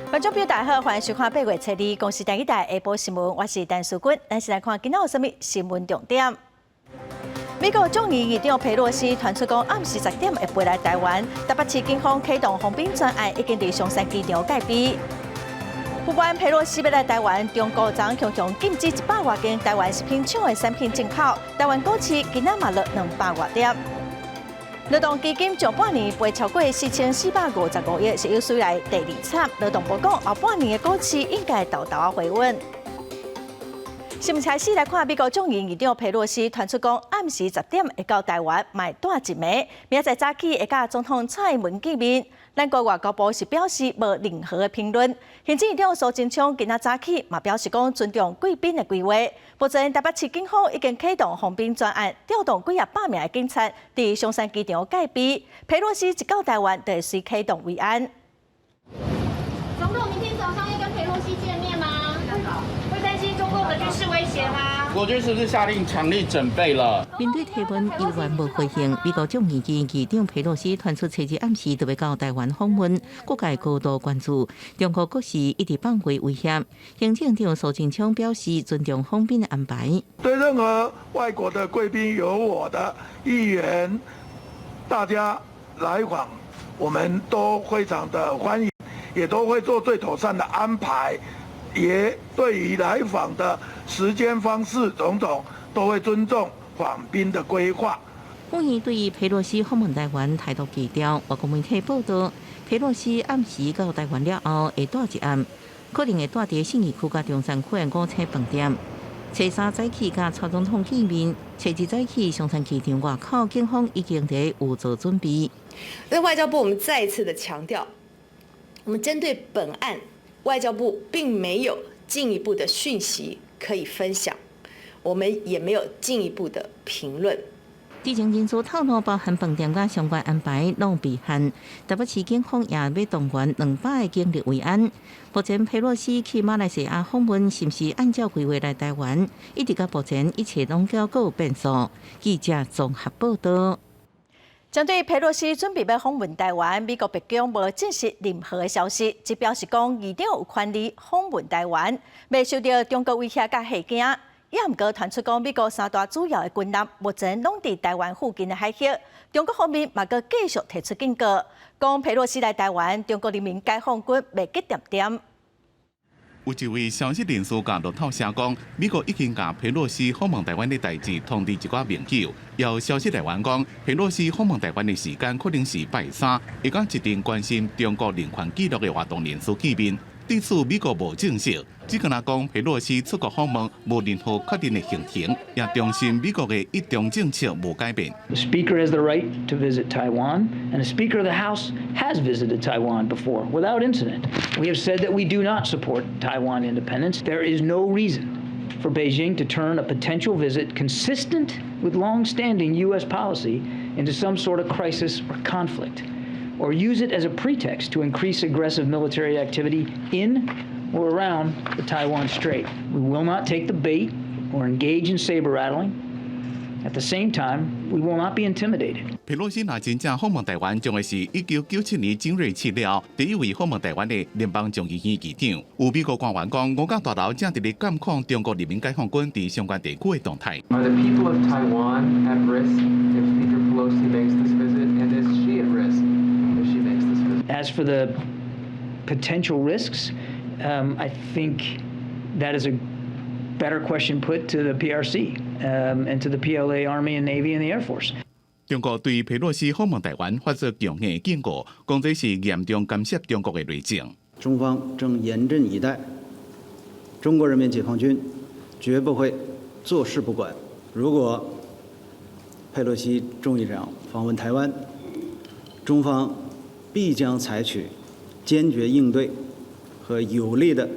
觀眾朋友大家好，歡迎收看8月初二公視第一台下晡新聞，我是陳淑君。咱先來看今仔有啥物新聞重點。美國眾議院議長佩洛西傳出講，暗時10點會飛來台灣。台北市警方啟動封邊專案，已經佇松山機場戒備。不管佩洛西欲來台灣，中國昨強強禁止100外間台灣食品廠的產品進口。台灣股市今仔嘛落200外點。勞動基金上半年賠超過4455億，是有史以來第二慘。勞動部講，後半年的股市應該沓沓仔回穩。新聞開始來看，美國眾議院議長佩洛西傳出講，暗時10點會到台灣，嘛會蹛一暝，明仔載早起會佮總統蔡英文見面。咱國外交部是表示無任何的評論。行政院長蘇貞昌今仔早起嘛表示講尊重貴賓的規劃。目前台北市警方已經啟動封邊專案，調動幾仔百名的警察佇松山機場戒備。佩洛西一到台灣，就會隨啟動維安。總統明天早上要跟佩洛西見面嗎？會擔心中共的軍事威脅嗎？國軍是不是下令強力準備了？面對提問，猶原無回應。美國眾議院議長佩洛西傳出初二暗時就欲到台灣訪問，各界高度關注。中國國事一直放話威脅。行政長蘇貞昌表示尊重訪賓的安排。對任何外國的貴賓，有我的議員，大家來訪，我們都非常的歡迎，也都會做最妥善的安排。也對於來訪的時間、方式種種，都會尊重訪賓的規劃。府院對於佩洛西訪問台灣態度低調。外國媒體報道，佩洛西暗時到台灣了後，會蹛一暗，可能會蹛佇信義區佮中山區的五星飯店。初三早起佮蔡總統見面，初二早起松山機場外口，警方已經佇有做準備。那外交部，我們再一次的強調，我們針對本案，外交部並沒有進一步的訊息可以分享，我們也沒有進一步的評論。知情人士透露，包含飯店佮相關安排攏備限。台北市警方也欲動員200個警力維安。目前佩洛西去馬來西亞訪問，是毋是按照規劃來台灣？一直到目前，一切攏猶閣有變數。記者綜合報道。針對佩洛西準備欲訪問台灣，美國白宮無證實任何的消息，只表示講議長有權利訪問台灣，袂受著中國威脅佮嚇驚。也毋過傳出講，美國三大主要的軍艦目前攏佇台灣附近的海域，中國方面嘛閣繼續提出警告，講佩洛西來台灣，中國人民解放軍袂記恬恬。有一位消息人士共路透社講，美國已經共佩洛西訪問台灣的代誌通知一寡盟友。有消息來源講，佩洛西訪問台灣的時間可能是拜三，會佮一陣關心中國人權紀錄的活動人士見面。對此，美國無證實，只敢若講佩洛西出國訪問無任何確定的行程，也重申美國的一中政策無改變。 The Speaker has the right to visit Taiwan, and the Speaker of the House has visited Taiwan before without incident. We have said that we do not support Taiwan independence. There is no reason for Beijing to turn a potential visit consistent with long-standing U.S. policy into some sort of crisis or conflict, or use it as a pretext to increase aggressive military activity in or around the Taiwan Strait. We will not take the bait or engage in saber rattling. At the same time, we will not be intimidated. 佩洛西若真正訪問台灣，將會是1997年金瑞氣了第一位訪問台灣的聯邦眾議院議長。有美國官員講，五角大樓正佇咧監控中國人民解放軍佇相關地區的動態。 Are the people of Taiwan at risk if Speaker Pelosi makes this visit, and is she at risk if she makes this visit? As for the potential risks, I think that is a better question put to the PRC and to the PLA Army and Navy and the Air Force. 中國對佩洛西訪問台灣發出強硬警告，講這是嚴重干涉中國的內政。中方正嚴陣以待，中國人民解放軍絕不會坐視不管。如果佩洛西眾議長訪問台灣，中方必將採取堅決應對和有力的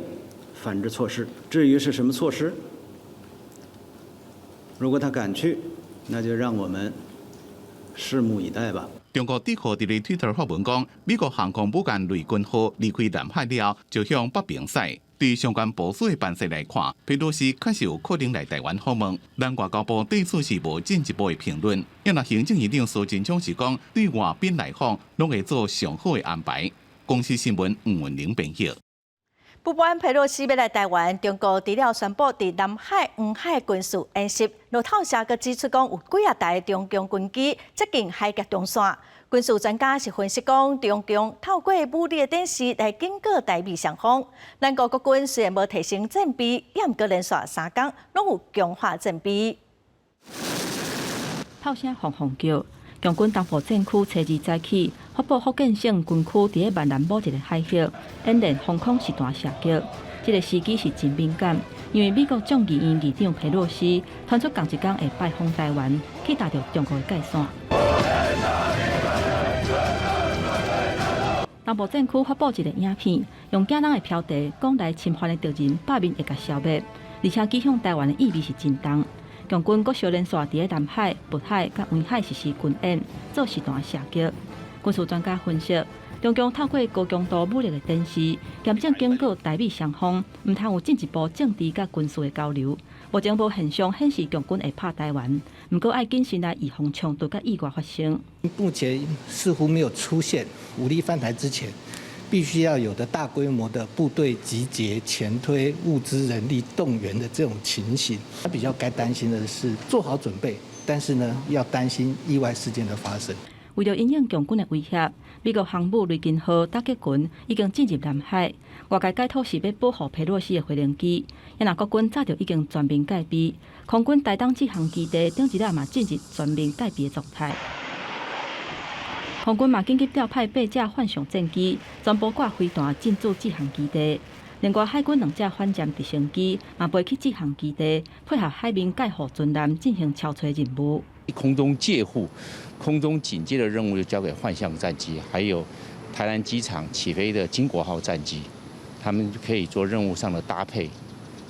反制措施。至於是什麼措施，如果他敢去，那就讓我們拭目以待吧。中國智庫佇咧推特發文講，美國航空母艦雷根號離開南海了後，就向北邊駛。對相關部署的辦法來看，佩洛西確實有可能來台灣訪問。咱外交部對此是無進一步的評論。因為行政院長蘇貞昌是講，對外賓來訪，攏會做上好的安排。公視新聞吳文玲編譯。不管佩洛西欲來台灣，中國除了宣布佇南海、黃海軍事演習，路透社閣指出講，有幾仔台中共軍機接近海峽中線。軍事專家是分析講，中共透過武力的展示來警告台美雙方。咱國國軍雖然無提升戰備，毋過連續三工攏有強化戰備。炮聲轟轟叫，共軍東部戰區初二早起發布福建省軍區佇咧閩南某一个海域演練防空實彈射擊。這个時機是真敏感，因為美國眾議院議長佩洛西傳出仝一工會拜訪台灣，去踏著中國的界線。東部戰區發布一个影片，用驚人的標題講來侵犯的敵人百面會共消滅，而且指向台灣的意味是真重。共軍閣相連續佇咧南海、渤海佮黃海實施軍演，做實彈射擊。軍事專家分析，中共透過高強度武力的展示，嚴正警告台美雙方，毋通有進一步政治佮軍事的交流。目前無現象顯示共軍會拍台灣，毋過愛謹慎來預防衝突佮意外發生。目前似乎沒有出現武力犯台之前，必須要有的大規模的部隊集結、前推、物資、人力動員的這種情形。他比較該擔心的是做好準備，但是呢，要擔心意外事件的發生。為著因應共軍的威脅，美國航母雷根號打擊群已經進入南海，外界解讀是欲保護佩洛西的飛行機。若國軍早就已經全面戒備，空軍台東志航基地頂一日嘛進入全面戒備的狀態。空軍嘛緊急調派八架幻象戰機，全部掛飛彈進駐志航基地。另外，海軍兩架反艦直升機嘛飛去志航基地，配合海面戒護船艦進行抄揣任務。空中戒護、空中警戒的任務就交給幻象戰機，還有台南機場起飛的經國號戰機，他們可以做任務上的搭配。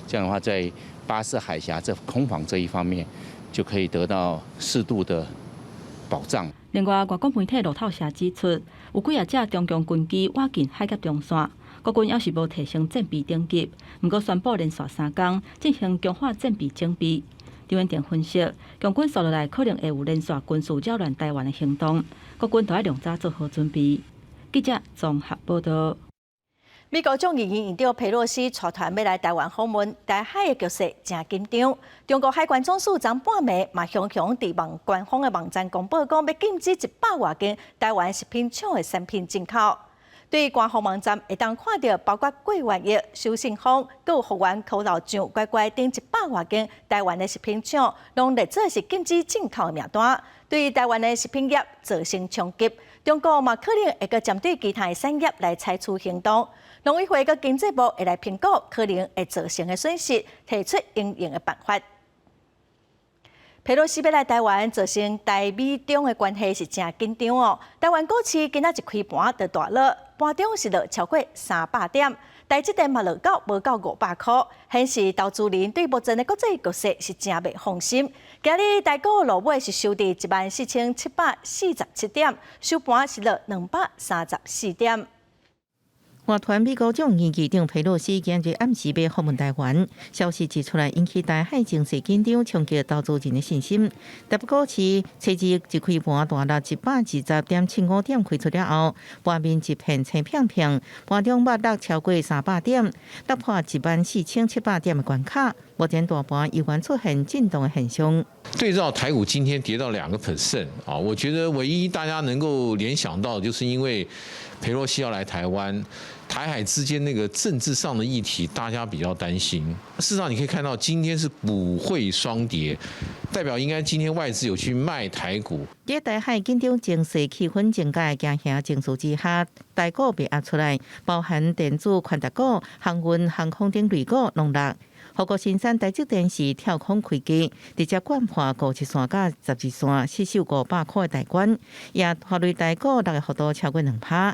這樣的話，在巴士海峽這空防這一方面，就可以得到適度的保障。另外，外國媒體路透社指出，有幾仔隻中共軍機倚近海峽中線，國軍猶是無提升戰備等級，毋過宣布連續三工進行強化戰備準備。張文定分析，共軍紲落來可能會有連續軍事擾亂台灣的行動，國軍都愛量早做好準備。記者綜合報道。美國眾議院議長佩洛西帶團欲來台灣訪問，台海的局勢誠緊張。中國海關總署昨半暝嘛雄雄佇網官方的網站公布，講欲禁止100外間台灣食品廠的產品進口。對官方網站會當看著，包括桂圓液、手信坊、閣有福源蝸牛醬、乖乖等100外間台灣的食品廠，攏列做是禁止進口的名單，對台灣的食品業造成衝擊。中國嘛可能會閣針對其他的產業來採取行動。農委會佮經濟部會來評估可能會造成的損失，提出因應的辦法。佩洛西欲來台灣，造成台美中的關係是誠緊張哦。台灣股市今仔一開盤就大落，盤中是落超過300點，台積電嘛落到無夠500箍，顯示投資人對目前的國際局勢是誠袂放心。今日台股落尾是收佇14,747點，收盤是落234點。外傳美國眾議院議長佩洛西今日暗時欲訪問台灣，消息一出來，引起台海情勢緊張，衝擊投資人的信心。台北股市初二一開盤大落120.75點，開出了後，盤面一片青片片，盤中捌落超過300點，突破14,700點的關卡。目前大盤依然出現震盪的現象。對照台股今天跌到2個 percent 啊，我覺得唯一大家能夠聯想到，就是因為佩洛西要來台灣，台海之間那個政治上的議題，大家比較擔心。事實上，你可以看到今天是股匯雙跌，代表應該今天外資有去賣台股。佇台海緊張情勢氣氛增加的驚嚇情緒之下，台股被壓出來，包含電子、權值股、航運、航空等類股攏落。護國神山台積電是跳空開低，直接摜破57線佮12線，失守500箍的大關，也拖累台股落的幅度超過2%。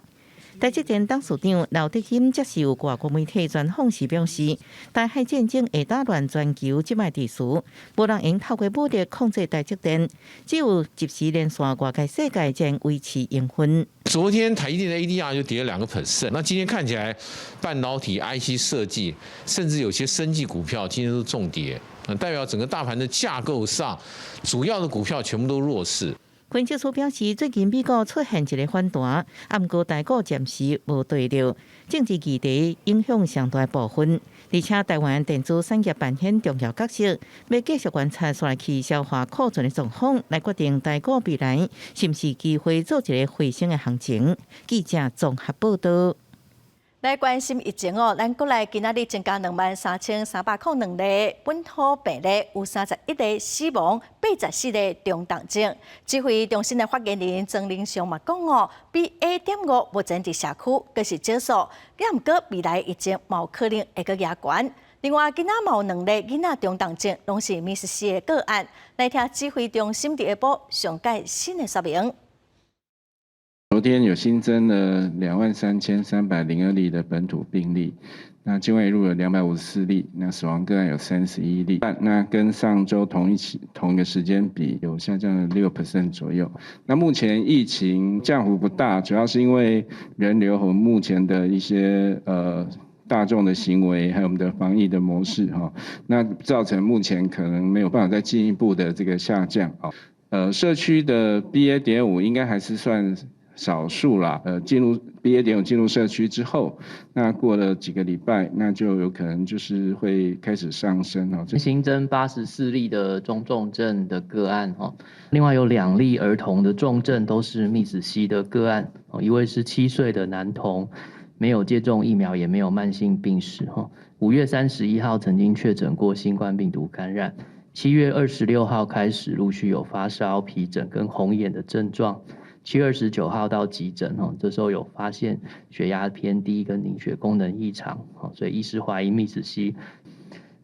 台積電董事長劉德音接受外國媒體專訪時表示，台海戰爭會打亂全球這擺秩序，無人會透過武力控制台積電，只有及時連線外界世界，才能維持營運。昨天台積電的 ADR 就跌了2個 percent，那今天看起來半導體、IC 設計，甚至有些生技股票今天都重跌，代表整個大盤的架構上，主要的股票全部都弱勢。分析師表示，最近美國出現一个反彈，啊，毋過台股暫時無綴著，政治議題影響上大部分。而且台灣電子產業扮演重要角色，欲繼續觀察紲去消化庫存的狀況，來決定台股未來是毋是機會做一个回升的行情。記者綜合報道。來關心疫情哦，咱國內今仔日增加23,302例本土病例，有31例死亡，84個中重症。指揮中心的發言人莊人祥嘛講哦，BA.5目前佇社區閣是少數，也毋過未來疫情嘛有可能會閣加懸。另外，今仔嘛有兩例囡仔中重症，攏是 MIS-C 的個案。來聽指揮中心佇下晡上蓋新的說明。昨天有新增了23,302例的本土病例，那境外移入了254例，那死亡個案有31例，那跟上周同一期同一個時間比，有下降了6% 左右。那目前疫情降幅不大，主要是因為人流和目前的一些大眾的行為，還有我們的防疫的模式哈，那造成目前可能沒有辦法再進一步的這個下降啊。社區的 BA.5應該還是算少數啦，進入 BA.5進入社區之後，那過了幾個禮拜，那就有可能就是會開始上升哦。新增84例的中重症的個案哦，另外有2例兒童的重症都是 MIS-C 的個案哦，一位是7歲的男童，沒有接種疫苗，也沒有慢性病史哈。5月31號曾經確診過新冠病毒感染，7月26號開始陸續有發燒、皮疹跟紅眼的症狀。7月29號到急診哦，這時候有發現血壓偏低跟凝血功能異常，所以醫師懷疑 MIS-C。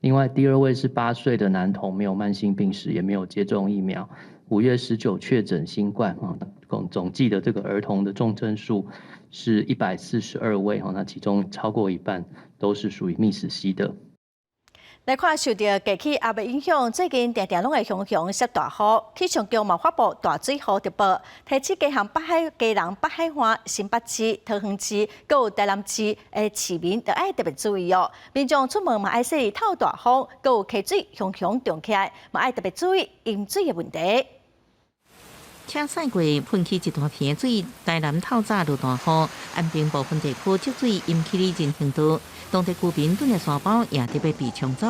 另外第二位是8歲的男童，沒有慢性病史，也沒有接種疫苗。5月19確診新冠啊，總計的這個兒童的重症數是142位哈，那其中超過一半都是屬於 MIS-C 的。來看受著低氣壓的影響，最近定定攏會雄雄落大雨，氣象局嘛發布大水雨特報，提醒基隆北海、基隆北海岸、新北市、桃園市，閣有台南市的市民，著愛特別注意哦。民眾出門嘛愛細膩透大風，閣有溪水雄雄漲起來，嘛愛特別注意淹水的問題。車駛過噴起一大片水，台南透早落大雨，安平部分地區積水淹起人行道，當地居民躉佇山包也特別被沖走。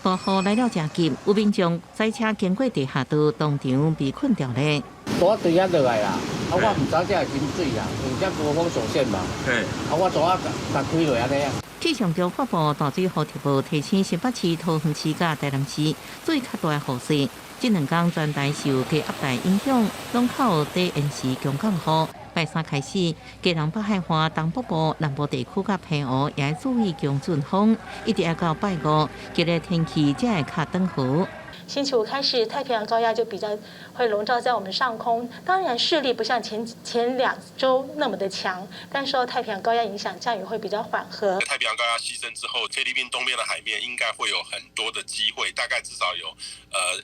大雨來了誠急，有民眾駛車經過地下道，當場被困牢咧。拄對遐落來啦，啊，我毋知這會淹水啦，因為這高峰上線嘛。啊，我拄仔共開落按呢啊。氣象局發布大水雨特報，提醒新北市、桃園市佮台南市注意較大雨勢。這兩工全台受低壓帶影響，攏較有低延時強降雨。拜三開始，基隆北海岸、東北部、南部地區佮澎湖也愛注意強陣風，一直愛到拜五，今日天氣才會較轉好。星期五開始，太平洋高壓就比較會籠罩在我們上空。當然勢力不像前前2週那麼的強，但受太平洋高壓影響，降雨會比較緩和。太平洋高壓西伸之後，菲律賓東邊的海面應該會有很多的機會，大概至少有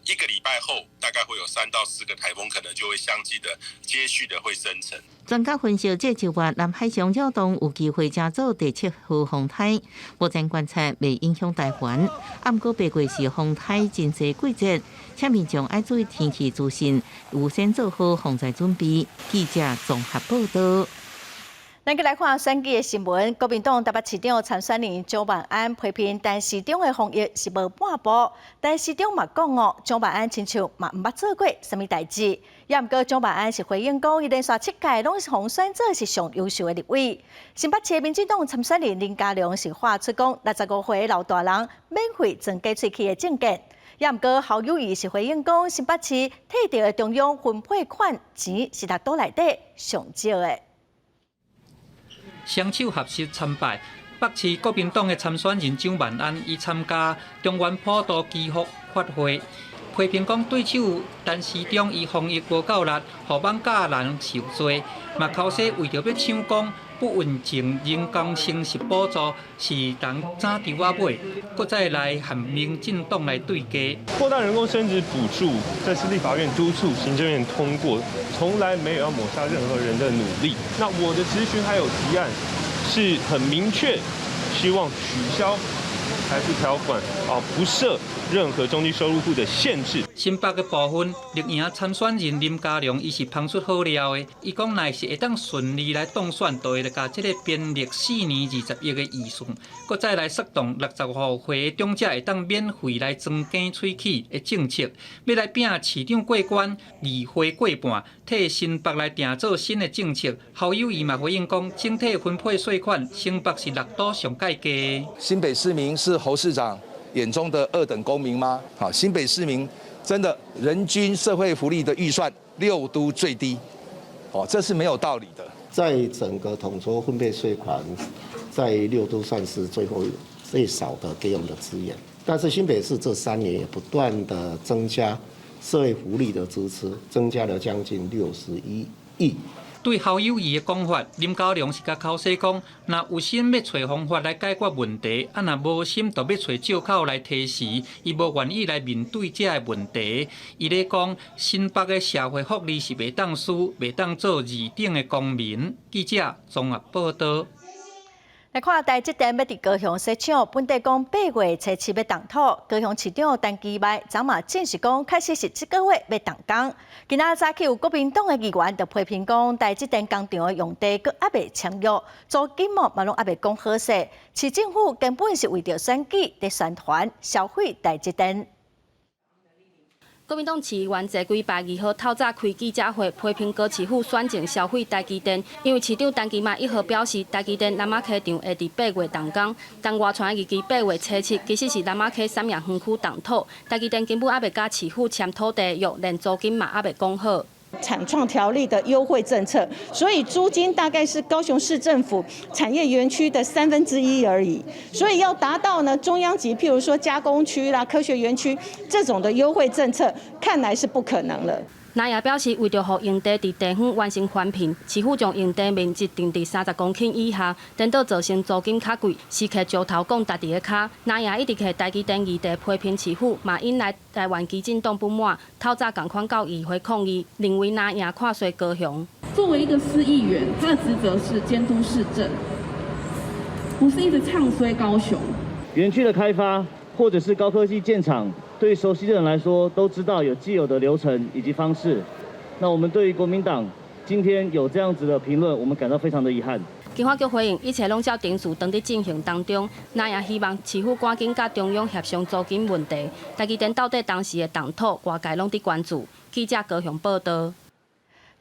一個禮拜後，大概會有3到4個颱風可能就會相繼的接續的會生成。專家分析，這周末南海上擾動有機會成做第七號風颱，目前觀察未影響台灣。毋過白月是風颱真濟季節，請民眾愛注意天氣資訊，預先做好防災準備。記者綜合報道。咱閣來看選舉的新聞，國民黨台北市長參選人蔣萬安批評陳時中的防疫是無半步，陳時中嘛講哦，蔣萬安親像嘛毋捌做過啥物代誌，也毋過蔣萬安是回應講，伊連續7屆攏是予選做是上優秀的立委。新北市民進黨參選人林佳龍是喊出講，65歲老大人免費裝假喙齒的政見，也毋過侯友宜是回應講，新北市提著的中央分配款錢是佇倒內底上少的。雙手合十參拜，北市國民黨的參選人蔣萬安，伊參加中元普渡祈福法會，批評講對手陳時中伊防疫無夠力，予艋舺人受罪，嘛剾洗為著欲搶講不孕症人工生殖補助是人斬頭仔尾，閣再來和民進黨來對決。擴大人工生殖補助，這是立法院督促行政院通過，從來沒有要抹殺任何人的努力。那我的質詢還有提案，是很明確，希望取消财富條款啊，不設任何中低收入戶的限制。新北的部分綠營參選人林佳龍，伊是拋出好料的，伊講若是會當順利來當選，就會來共這个編列4年20億的預算，閣再來釋動65歲長者會當免費來裝假喙齒的政策，欲來拚市長過關，議會過半，替新北來定做新的政策。侯友宜嘛回應講，整體分配稅款，新北是六都上蓋低。新北市民是侯市長眼中的二等公民嗎？好，新北市民真的人均社會福利的預算六都最低，哦，這是沒有道理的。在整個統籌分配稅款，在六都算是最後最少的給我們的資源，但是新北市這3年也不斷的增加社會福利的支出，增加了將近61億。對侯友宜的講法，林佳龍是共口說講，若有心欲揣方法來解決問題，啊若無心就欲揣藉口來推辭，伊無願意來面對這个問題。伊咧講，新北的社會福利是袂當輸，袂當做二等的公民。記者綜合報道。來看台積電欲佇高雄設廠，本底講8月初7欲動土，高雄市長陳其邁昨嘛證實講，確實是這个月欲動工。今仔早起有國民黨的議員就批評講，台積電工廠的用地閣猶未簽約，租金嘛攏猶未講好勢，市政府根本是為著選舉佇宣傳銷毀台積電。國民黨市議員謝幾拜2號透早開記者會，批評高市府選前銷毀台積電，因為市長陳其邁1號表示，台積電南仔溪場會佇8月動工，但外傳預期8月初7，其實是南仔溪產業園區動土，台積電根本猶未佮市府簽土地約，連租金嘛猶未講好。產創條例的優惠政策，所以租金大概是高雄市政府產業園區的1/3而已。所以要達到呢中央級，譬如說加工區啦、科學園區這種的優惠政策，看來是不可能了。那也表示，為著予用地佇地方完成環評，市府將用地面積定佇30公頃以下，顛倒造成租金較貴，是揢石頭摃家己的跤。那也一直揢台積電議題批評市府，嘛引來台灣基進黨不滿，透早仝款到議會抗議，認為那也看衰高雄。作為一個市議員，他的職責是監督市政，不是一直唱衰高雄。園區的開發，或者是高科技建廠。對熟悉的人來說，都知道有既有的流程以及方式。那我們對於國民黨今天有這樣子的評論，我們感到非常的遺憾。經發局回應，一切攏照程序當佇進行當中。那也希望市府趕緊佮中央協商租金問題。台積電到底當時的動土，外界攏佇關注。記者高雄報道。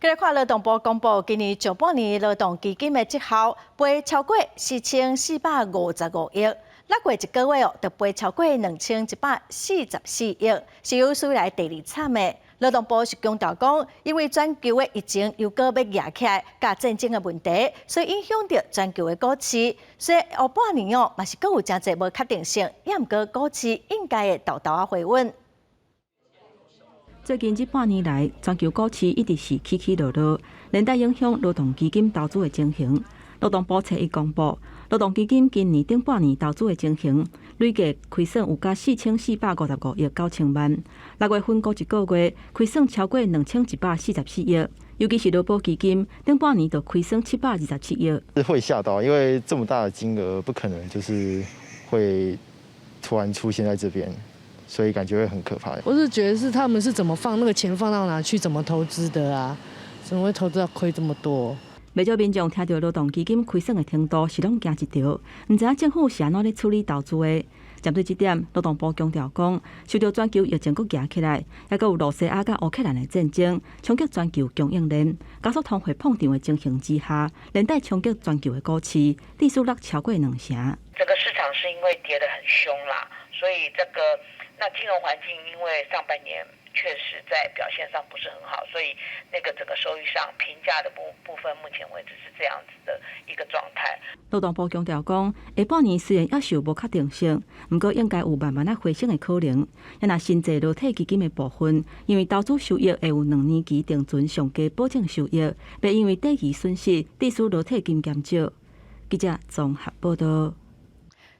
繼來看勞動部公布今年上半年勞動基金的績效，賠超過4455億。6月一個月哦，就賠超過2144億，是有史以來第二慘的。勞動部是強調講，因為全球的疫情又閣欲夯起來，佮戰爭的問題，所以影響著全球的股市。所以後半年哦，嘛是閣有誠濟無確定性，也毋過股市應該會沓沓仔回穩。最近這半年來，全球股市一直是起起落落，連帶影響勞動基金投資的情形。勞動部初一公布，勞動基金今年頂半年投資的情形，累計虧損有甲4455億9千萬。6月份閣一個月虧損超過2144億，尤其是勞保基金頂半年就虧損727億。是會嚇到，因為這麼大的金額不可能就是會突然出現在這邊，所以感覺會很可怕。我是覺得是他們是怎麼放那個錢放到哪去，怎麼投資的啊？怎麼會投資到虧這麼多？袂少民眾聽著勞動基金虧損的程度，是攏驚一趒，毋知影政府是按怎咧處理投資的。針對這點，勞動部強調講，受著全球疫情閣夯起來，抑閣有羅西亞佮烏克蘭的戰爭，衝擊全球供應鏈，加速通貨膨脹的情形之下，連帶衝擊全球的股市，跌勢落超過兩成。這個市場是因為跌得很兇啦，所以這個那金融環境因為上半年確實在表現上不是很好，所以那個整個收益上評價的部分，目前為止是這樣子的一個狀態。勞動部強調講，下半年雖然猶是有無確定性，毋過應該有慢慢仔回升的可能。若新制勞退基金的部分，因為投資收益會有2年期定存上低保證收益，袂因為短期損失，致使勞退金減少。記者綜合報道。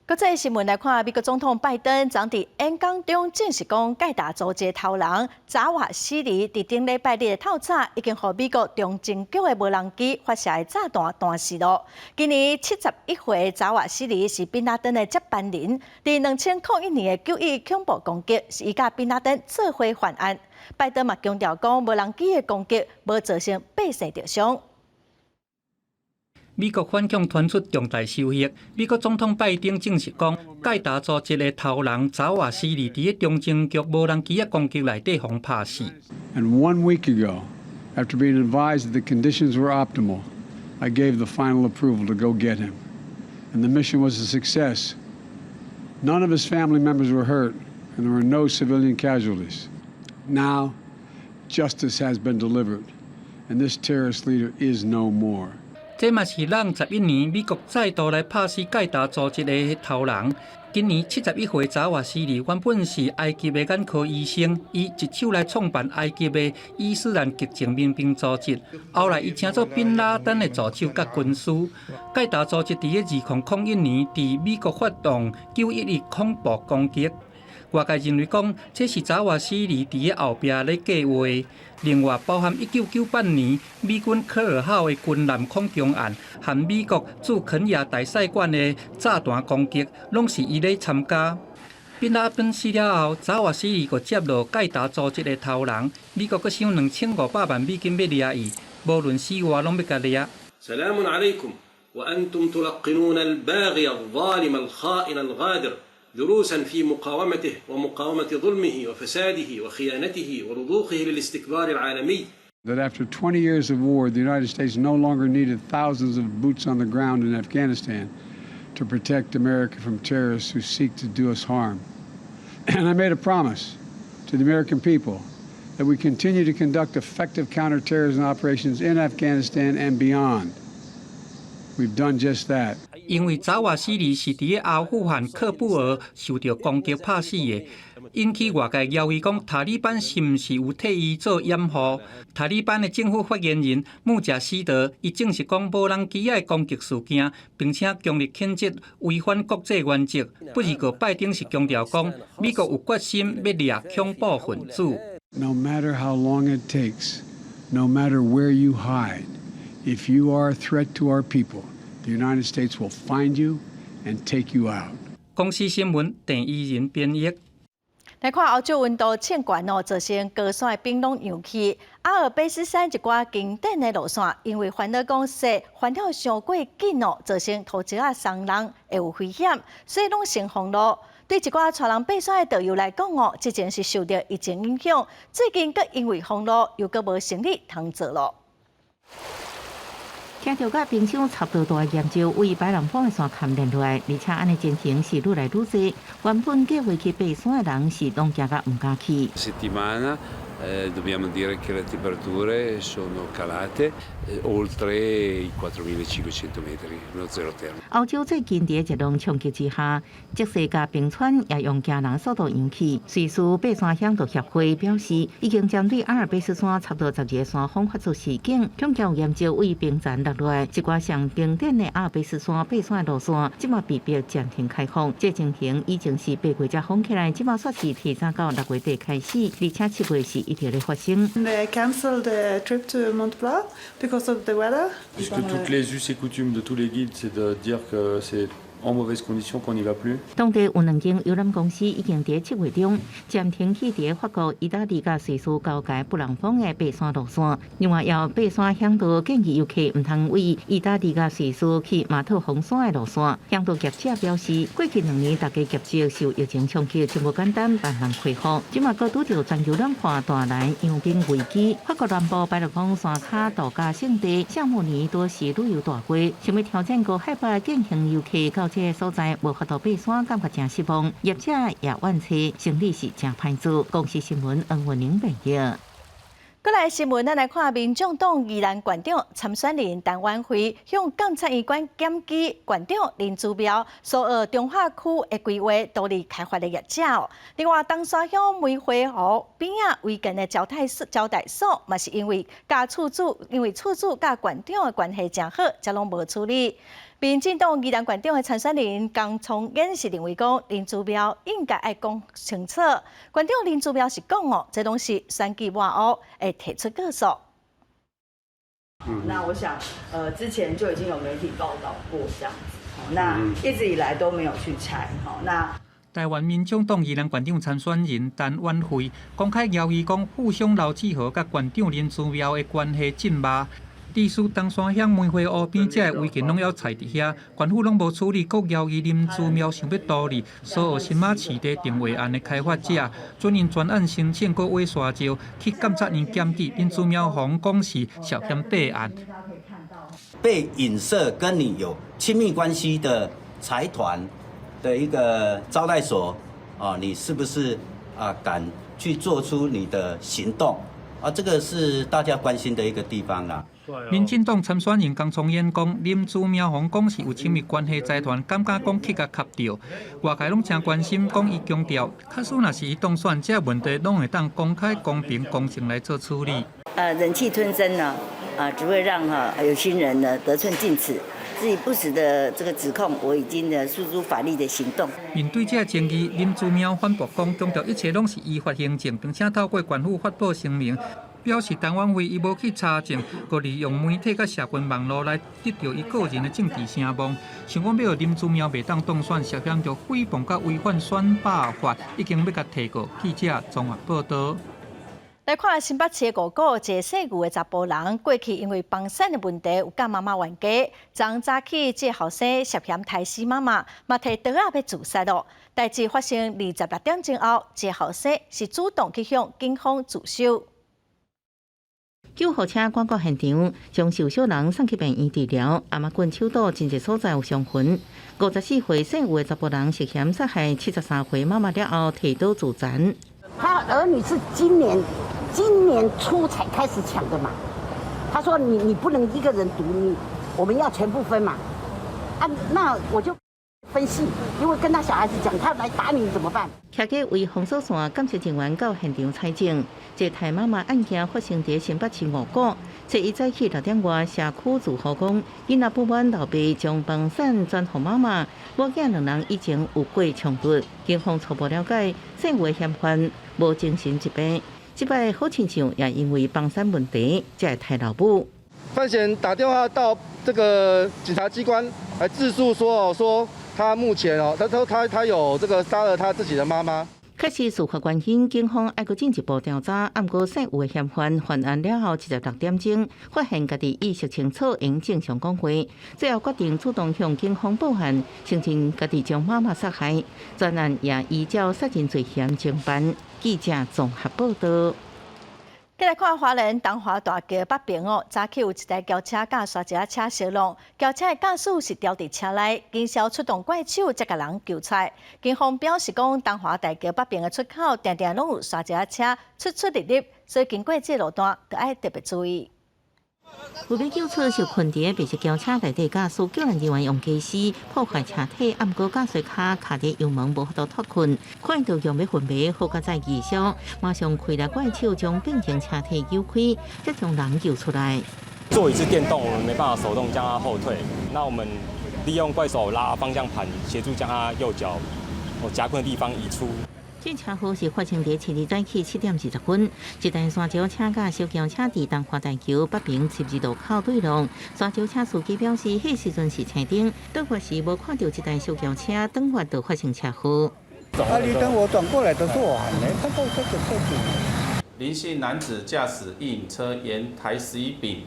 國際新聞來看，美國總統拜登昨佇演講中證實講，蓋達組織頭人扎瓦西里佇頂禮拜日的透早，已經予美國中情局的無人機發射的炸彈彈死囉。今年71歲扎瓦西里是賓拉登的接班人，佇2001年的9.11恐怖攻擊，是伊佮賓拉登做伙犯案。拜登嘛強調講，無人機的攻擊無造成百姓著傷。美國反恐傳出重大消息，美國總統拜登證實講，蓋達組織的頭人扎瓦西里佇中情局無人機的攻擊內底予拍死。 And one week ago, after being advised that the conditions were optimal, I gave the final approval to go get him. And the mission was a success. None of his family members were hurt, and there were no civilian casualties. Now, justice has been delivered, and this terrorist leader is no more. 這嘛是咱11年美國再度來拍死蓋達組織的頭人。今年71歲扎瓦西里原本是埃及的眼科醫生，伊一手來創辦埃及的伊斯蘭激進民兵組織，後來伊成做賓拉登的助手佮軍師。蓋達組織佇2001年佇美國發動9.11恐怖攻擊。外界認為講，這是扎瓦西里佇後壁咧計劃。另外，包含1998年美軍科爾號的軍艦恐攻案，和美國駐肯亞大使館的炸彈攻擊，攏是伊咧參加。賓拉登死了後，扎瓦西里閣接落蓋達組織的頭人，美國閣賞2500萬美金欲掠伊，無論死活攏欲共掠。 سلام عليكم وأنتم تلقنون الباغي الظالم الخائن الغادر دروسا في مقاومته ومقاومة ظلمه وفساده وخيانته ورضوخه للاستكبار العالمي. That after 20 years of war, the United States no longer needed thousands of boots on the ground in Afghanistan to protect America from terrorists who seek to do us harm. And I made a promise to the American people that we continue to conduct effective counterterrorism operations in Afghanistan and beyond. We've done just that. 因為扎瓦西里是佇阿富汗喀布爾受著攻擊拍死的，引起外界懷疑講塔利班是毋是有替伊做掩護？塔利班的政府發言人穆賈希德伊證實講無人機的攻擊事件，並且強烈譴責違反國際原則。不過拜登是強調講，美國有決心欲掠恐怖分子。 No matter how long it takes, no matter where you hide, if you are a threat to our people, the United States will find you and take you out. 公視新聞鄭怡仁編譯。來看歐洲溫度衝懸哦，造成高山的冰攏融去。阿爾卑斯山一寡經典的路線，因為煩惱講雪翻了傷過緊哦，造成土石仔鬆人會有危險，所以攏先封路。對一寡帶人爬山的導遊來講哦，之前是受著疫情影響，最近閣因為封路，又閣無生意通做囉。聽著佮冰箱差不多大的岩石為白朗峰的山坎連落來，而且按呢情形是愈來愈濟。原本計劃去爬山的人是攏驚甲毋敢去。 Settimana dobbiamo dire che le temperature sono calate oltre i 4.500 metri, lo zero termico. 歐洲最近佇熱浪衝擊之下，積雪佮冰川也用驚人速度融去。瑞士爬山嚮導協會表示，已經針對阿爾卑斯山差不多12個山峰發出示警，恐驚岩石為冰層落來，一寡上經典的阿爾卑斯山爬山的路線，這馬被迫暫停開放。這情形已經是8月才封起來，這馬煞是提早到6月底開始，而且7月是一直咧發生。 They cancelled the trip to Mont Blanc because of the weather. Puisque toutes les us et coutumes de tous les guides, c'est de dire que c'est en mauvaise condition qu'on n'y va plus. 當地有兩間遊覽公司已經佇7月中暫停去佇法國、意大利佮瑞士交界布朗峰的爬山路線。另外，有爬山嚮導建議遊客毋通為意大利佮瑞士去馬特洪山的路線。嚮導業者表示，過去2年大家業績受疫情衝擊，真無簡單慢慢恢復。這馬閣拄著全球暖化帶來融冰危機。法國南部白朗峰山跤度假勝地夏慕尼多是旅遊大會，想欲挑戰高海拔健行遊客到這个所在無法度爬山，感覺誠失望。業者也怨嗟生意是誠歹做。公視新聞黃文玲編譯。過來新聞，咱來看民眾黨宜蘭縣長參選人陳婉慧向監察院檢舉縣長林姿妙所訛中化區的規劃獨立開發的業者。另外，東沙鄉梅花湖邊仔違建的招待所，招待所嘛是因為佮厝主，因為厝主佮縣長的關係誠好，才攏無處理。民進黨宜蘭縣長的參選人江聰燕是認為講林姿妙應該愛講清楚。縣長林姿妙是講哦，這攏是選舉抹烏，會提出告訴。那我想，之前就已經有媒體報道過這樣子，那一直以來都沒有去拆，好那。台灣民眾黨宜蘭縣長參選人陳婉慧公開謠言講，富商劉志豪佮縣長林姿妙的關係真密。致使東山鄉梅花湖邊這个違建攏猶跛佇遐，縣府攏無處理，閣謠言林姿妙想欲圖利，所有新馬市地定劃案的開發者，准𪜶專案申請閣挖沙石去監察院檢舉，林姿妙予講是涉嫌弊案。被影射跟你有親密關係的財團的一個招待所，啊，你是不是啊敢去做出你的行動？啊，這個是大家關心的一個地方啦。民進黨參選人江聰燕講，林姿妙予講是有親密關係財團，感覺講去共磕著，外界攏誠關心，講伊強調，假使若是伊當選，這個問題攏會當公開、公平、公正來做處理。忍氣吞聲呢，啊，只會讓哈有心人呢得寸進尺。自己不實的這個指控，我已經呢訴諸法律的行動。面對這個爭議，林姿妙反駁講，強調一切攏是依法行政，並且透過縣府發布聲明，表示陳婉慧伊無去查證，閣利用媒體佮社群網路來得著伊個人的政治聲望。想講欲予林姿妙袂當當選，涉嫌著誹謗佮違反選罷法，已經欲共提告。記者綜合報道。來看新北市五股一个姓吳的查埔人，過去因為房產的問題有佮媽媽冤家，昨早起這个後生涉嫌刣死媽媽，嘛提刀仔欲自殺囉。代誌發生26點鐘後，這个後生是主動去向警方自首。救護車趕到現場，將受傷人送去病院治療。頷仔棍手倒真濟所在有傷痕。54歲姓吳的查埔人涉嫌殺害73歲媽媽了後，提刀自殘。他兒女是今年初才開始搶的嘛。他說你不能一個人獨，我們要全部分嘛。啊，那我就分析，因為跟他小孩子講，他來打你怎麼辦？騎機圍封鎖線，監視人員到現場採證。這刣媽媽案件發生佇新北市五股，初一早起6點外，社區住戶講，囡仔不滿老爸將房產轉予媽媽，母囝兩人以前有過衝突。警方初步了解，姓吳嫌犯無精神疾病，這擺好親像也因為房產問題，才會刣老母。范閒打電話到這個警察機關來自訴說哦，說他目前哦，他說他有這個殺了他自己的媽媽。確實事發原因，警方愛閣進一步調查。毋過姓吳的嫌犯犯案了後，76點鐘發現家己意識清楚，會正常講話，最後決定主動向警方報案，承認家己將媽媽殺害。專案也依照殺人罪嫌偵辦。記者綜合報道。繼來看花蓮東華大橋北爿哦，早起有一台轎車佮沙石仔車相挵，轎車的駕駛是牢佇車內，警消出動怪手才共人救出來。警方表示講，東華大橋北爿的出口，定定攏有沙石仔車出出入入，所以經過這路段，著愛特別注意。為欲救出受困佇白色轎車內底駕駛，救援人員用雞絲破壞車體，毋過駕駛跤卡佇油門無法度脫困，看到欲昏迷，好佳哉義消，馬上開來怪手將變形車體扭開，才將人救出來。座椅是電動，我們沒辦法手動將它後退，那我們利用怪手拉方向盤，協助將它右腳夾困的地方移出。這車禍是發生佇七日早起7點20分，一台沙石車佮小轎車佇東華大橋北爿十字路口對撞。沙石車司機表示，彼時陣是青燈，倒發時無看著這台小轎車，轉彎就發生車禍。啊！你等我轉過來的時候，我還沒看到這個車子。林姓男子駕駛一車沿台11丙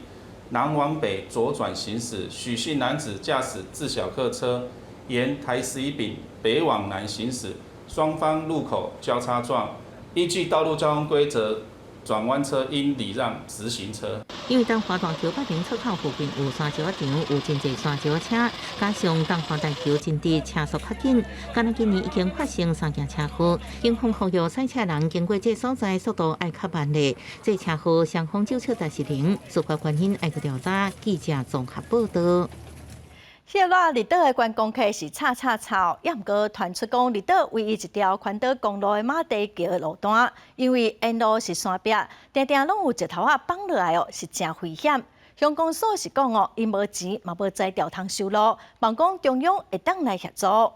南往北左轉行駛，許姓男子駕駛自小客車沿台11丙北往南行駛。雙方路口交叉撞，依據道路交通規則，轉彎車應禮讓直行車。因為東華大橋北爿出口附近有沙石場，有真濟沙石車，加上東華大橋真直，車速較緊，敢若今年已經發生三件車禍。警方呼籲駛車人經過這所在，速度愛較慢咧。這車禍雙方酒測值是零，事發原因愛閣調查。記者綜合報道。彼个離島的觀光客是吵吵吵，也毋過傳出講離島唯一一條環島公路的馬蹄橋路段，因為沿路是山壁，定定攏有石頭仔崩落來哦，是誠危險。鄉公所是講哦，𪜶無錢嘛無才調通修路，望講中央會當來協助。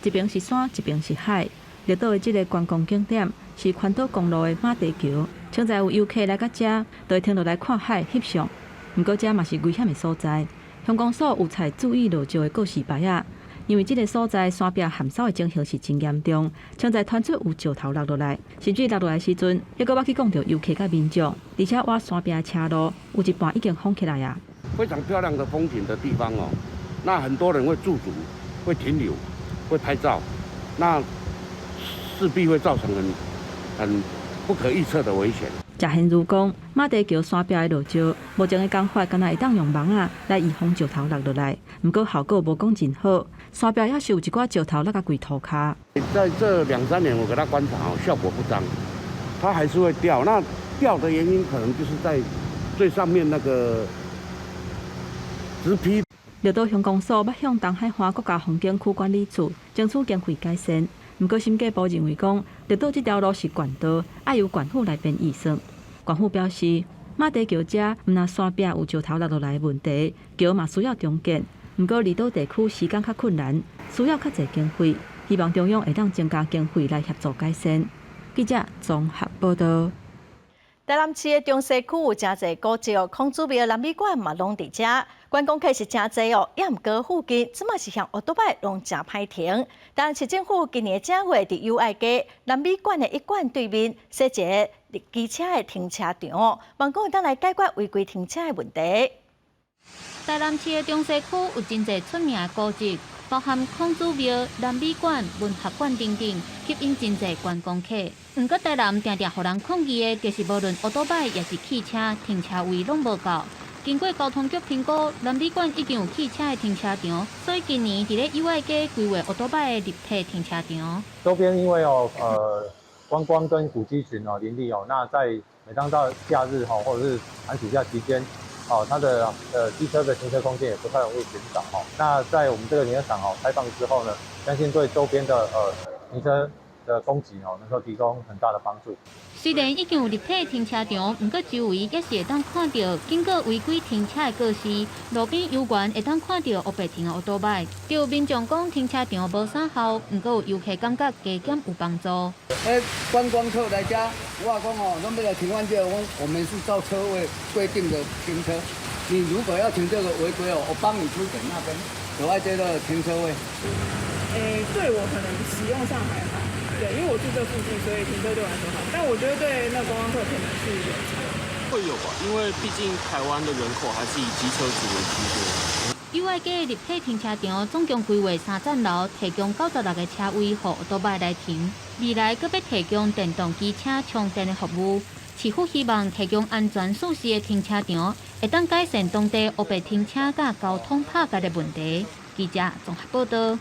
一邊是山，一邊是海。綠島的這个觀光景點是環島公路的馬蹄橋，現在有遊客來到遮，就會停落來看海、翕相。毋過遮嘛是危險的所在。鄉公所有採注意落石的告示牌仔，因為這个所在山壁陷梢的情形是真嚴重，現在傳出有石頭落落來，甚至落落來時陣，猶閣捌去摃著遊客佮民眾，而且倚山壁的車路有一半已經封起來啊。非常漂亮的風景的地方哦，那很多人會駐足、會停留、會拍照，那勢必會造成很不可預測的危險。謝賢如講，馬蹄橋山壁的落石，目前的工法敢若會當用網仔來預防石頭落落來，毋過效果無講真好。山壁猶是有一寡石頭落共跪塗跤。在這兩三年，我給他觀察哦，效果不彰，它還是會掉。那掉的原因可能就是在最上面那個植批。綠島鄉公所欲向東海岸國家風景區管理處爭取經費改善。毋過審計部認為講，綠島這條路是縣道，愛由縣府來編預算。縣府表示，馬蹄橋遮毋但山壁有石頭落落來的問題，橋嘛需要重建。毋過離島地區時間較困難，需要較濟經費，希望中央會當增加經費來協助改善。記者綜合報道。台南市的中西區有誠濟古蹟，孔子廟、南美館嘛攏佇遮，觀光客是誠濟哦。也毋過附近這馬是像烏多擺攏誠歹停。台南市政府今年正月佇友愛街南美館的一館對面設一个機車的停車場，望講會當來解決違規停車的問題。台南市的中西區有真濟出名的古蹟，包含孔子廟、南美館、文學館等等，吸引真濟觀光客。毋過台南定定予人抗議的，就是無論歐多擺抑是汽車停車位攏無夠。經過交通局評估，南美館已經有汽車的停車場，所以今年佇咧友愛街規劃歐多擺的立體停車場。周邊因為哦，觀光跟古蹟群哦林立哦，那在每當到假日吼，或者是寒暑假期間，哦，它的機車的停車空間也不太容易尋找哦。那在我們這個停車場哦開放之後呢，相信對周邊的停車的供給哦，能夠提供很大的幫助。雖然已經有立體停車場，毋過周圍猶是會當看著警告違規停車的告示，路邊遊員會當看著烏白停的歐多擺。有民眾講停車場無啥效，毋過有遊客感覺加減有幫助。觀光客來遮，我講哦，攏欲來停阮這，我們是照車位規定的停車。你如果要停這個違規哦，我幫你出點那邊，有愛這個停車位。對我可能使用上還好。對，因為我住這附近，所以停車對我來說好。但我覺得對那觀光客可能是有差。會有吧，因為畢竟台灣的人口還是以機車族為居多。友愛街立體停車場總共規劃三層樓，提供96個車位予歐多擺來停。未來閣欲提供電動機車充電的服務。市府希望提供安全舒適的停車場，會當改善當地烏白停車佮交通拍結的問題。記者綜合報道。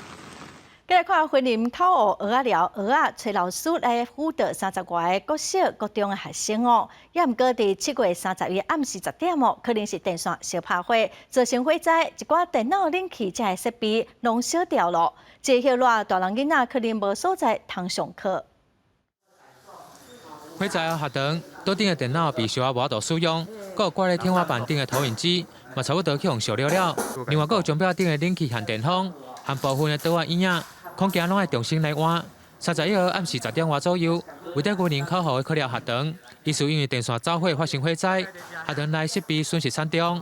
繼來看雲林口湖蚵仔寮蚵仔揣老師來輔導30外个國小、國中的學生哦。也毋過佇7月31暗時10點哦，可能是電線燒拍火，造成火災，一寡電腦、冷氣這些設備攏燒掉了。這個熱大人囡仔可能無所在通上課。火災後學堂桌頂的電腦被燒啊無法度使用，閣有掛佇天花板頂的投影機嘛差不多去予燒了了。另外，閣有鐘錶頂的冷氣和電風，和部分的桌仔椅仔，恐驚攏愛重新來換。31號暗時10點外左右，位佇雲林口湖的科寮學堂，疑似因為電線走火發生火災，學堂內設備損失慘重。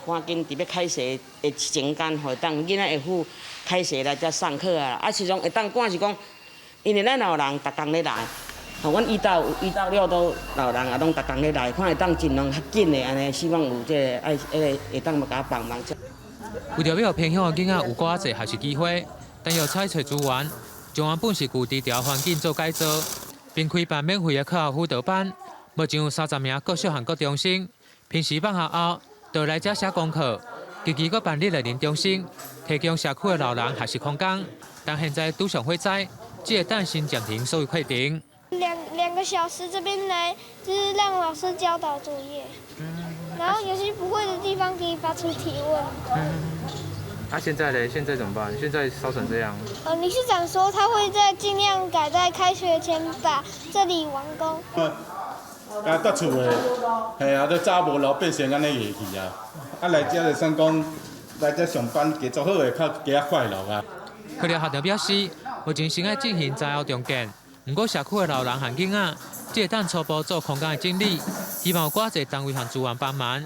趕緊佇欲開學的前間，予當囡仔會赴開學來遮上課啊！啊，是講會當趕是講，因為咱老人逐工咧來，吼，阮1到6都老人也攏逐工咧來，看會當盡量較緊的按呢，希望有這个愛彼个會當共幫忙。為著欲予偏鄉的囡仔有較濟學習機會，但又採取資源，將原本是舊低調環境做改造，並開辦免費的課後輔導班。目前有30名國小和國中生，平時放學後就來遮寫功課。近期閣辦理樂齡中心，提供社區的老人學習空間。但現在拄上火災，只會當先暫停所有課程。兩個小時這邊來，就是讓老師教導作業，然後有些不會的地方可以發出提問。那現在呢？現在怎麼辦？現在燒成這樣。理事長說他會在盡量趕在開學前把這裡完工。啊，蹛厝的，嘿啊，都走無路變成按呢下去啊！啊，來遮就算講來遮上班，加做好的較加較快樂啊。佢哋校長表示，目前正愛進行災後重建，毋過社區的老人和囡仔，只會當初步做空間的整理，希望有較濟單位和資源幫忙，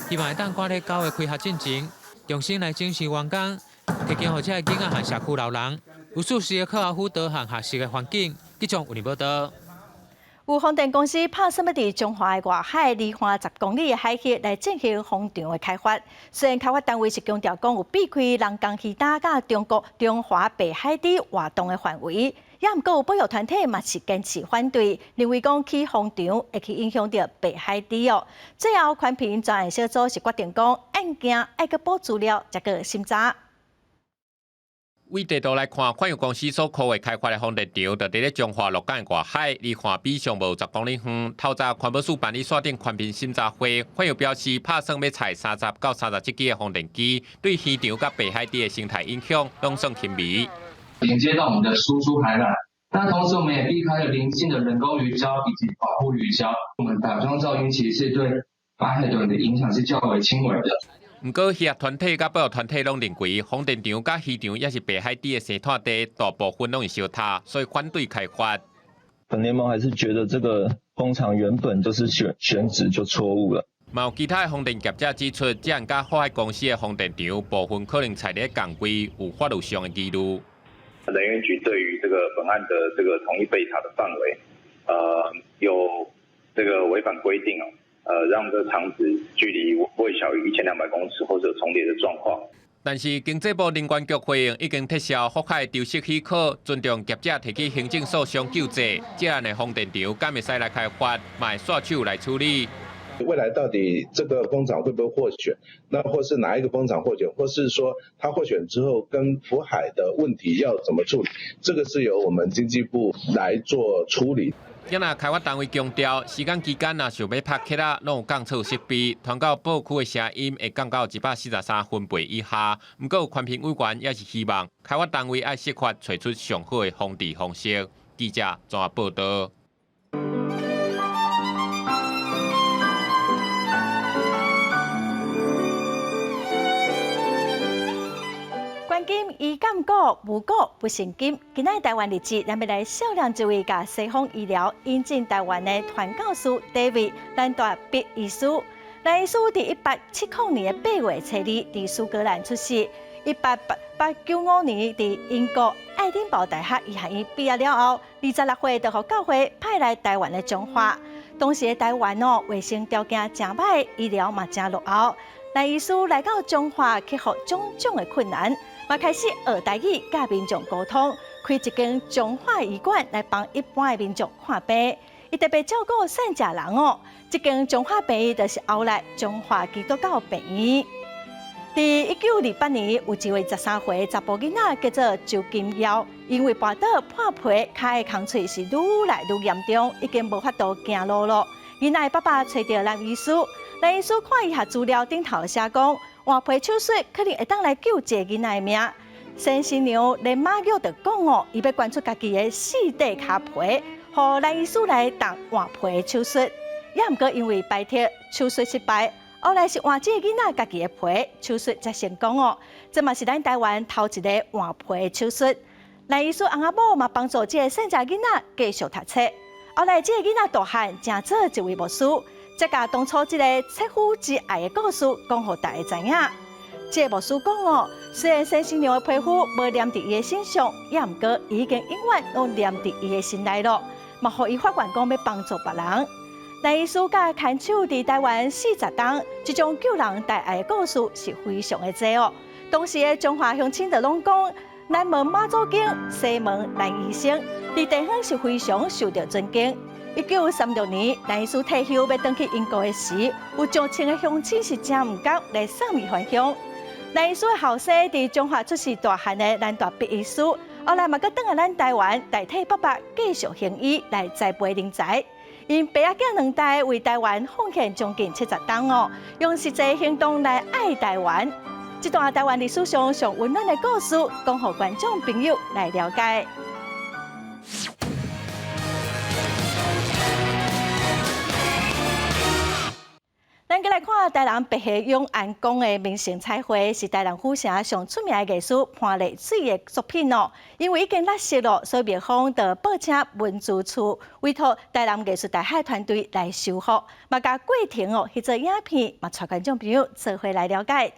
希望會當趕咧9月開學進前，重新來整修完工，提供予這个囡仔和社區老人有舒適的課後輔導和學習的環境。記者為你報道。有風電公司拍算欲佇彰化的外海離岸10公里的海域來進行風場的開發。雖然開發單位是強調講有避開人工魚礁佮中國中華白海豬活動的範圍，也毋過有保育團體嘛是堅持反對，認為講起風場會去影響著白海豬哦。最後環評專案小組是決定講案件愛閣補資料，才閣審查。為地圖來看，泛佑公司所規劃開發的風電場，就佇咧彰化鹿港外海，離岸邊上無10公里遠。透早環保署辦理線頂環評審查會，泛佑表示，拍算欲採30到37支的風電機，對魚場佮白海豬的生態影響攏算輕微。連接到我們的輸出海纜，那同時我們也避開了鄰近的人工魚礁以及保護魚礁。我們打樁噪音其實是對白海豚的影響是較為輕微的。毋過，漁業團體佮保育團體攏認為，風電場佮魚場也是白海豬的生態地，大部分攏會相疊，所以反對開發。本聯盟還是覺得這個工廠原本就是選址就錯誤了。嘛有其他的風電業者指出，這案佮福海公司的風電場部分可能採咧仝規，有法律上的疑慮。能源局對於這個本案的這個同意備查的範圍，有這個違反規定哦。讓這個廠址距離未小於1200公尺或者重疊的狀況。但是經濟部能源局回應，已經撤銷福海丟失許可，尊重業者提起行政訴訟救濟。這案的風電場敢會使來開發，嘛會煞手來處理。未來到底這個風場會不會獲選？那或是哪一個風場獲選？或是說他獲選之後跟福海的問題要怎麼處理？這個是由我們經濟部來做處理。今若開發單位強調，施工期間若想欲拍起來，攏有降噪設備，傳到保區的聲音會降到143分貝以下。毋過，環評委員也是希望開發單位愛設法揣出上好的防治方式。記者綜合報導。關金醫鑑古，無古不成今。今仔台灣日誌，咱欲來笑量一位共西方醫療引進台灣的傳教士 David 蘭大畢醫師。蘭醫師佇1870年的8月初2，佇蘇格蘭出世。1895年佇英國愛丁堡大學醫學院畢業了後，26歲就予教會派來台灣的彰化。當時的台灣哦，衛生條件誠䆀，醫療嘛誠落後。蘭醫師來到彰化，克服種種的困難，嘛開始學台語，佮民眾溝通，開一間彰化醫館來幫一般的民眾看病。伊特別照顧散食人哦，這間彰化病院就是後來彰化基督教病院。佇1928年，有一位13歲查埔囡仔叫做周金耀，因為跋倒破皮，跤的空喙是愈來愈嚴重，已經無法度行路囉。囡仔的爸爸揣著蘭醫師，蘭醫師看醫學資料頂頭寫講，換皮手術可能會當來救這個囡仔的命。先生娘連媽玉就講哦，伊欲捐出家己的四塊跤皮，予蘭醫師來動換皮手術。也毋過因為排斥手術失敗，後來是換這個囡仔家己的皮手術才成功哦。這嘛是咱台灣頭一个換皮手術。蘭醫師翁仔某嘛幫助這個散食囡仔繼續讀冊。後來這個囡仔大漢，成做一位牧師，才共當初這个切膚之愛的故事講予大家知影。這个牧師講哦，雖然先生娘的皮膚無黏佇伊的身上，也毋過伊已經永遠攏黏佇伊的心內囉，嘛予伊發願講欲幫助別人。蘭醫師佮牽手佇台灣40冬，這種救人大愛的故事是非常的濟哦。當時的彰化鄉親就攏講，南門媽祖經，西門蘭醫生，佇地方是非常受著尊敬。1936年，蘭醫師退休欲轉去英國的時，有上千個鄉親是誠毋甘來送伊返鄉。蘭醫師的後生佇彰化出世大漢的蘭大畢醫師，後來嘛閣轉來咱台灣，代替爸爸繼續行醫來栽培人才。𪜶爸仔囝兩代為台灣奉獻將近70冬哦，用實際行動來愛台灣。這段台灣歷史上上溫暖的故事，講予觀眾朋友來了解。閣來看台南白河永安宮的門神彩繪，是台南府城上出名的藝師潘麗水的作品哦。因為已經甩色咯，所以廟方就報請文資處委託台南藝術大學團隊來修復，嘛共過程哦，翕做影片，嘛帶觀眾朋友做伙來了解。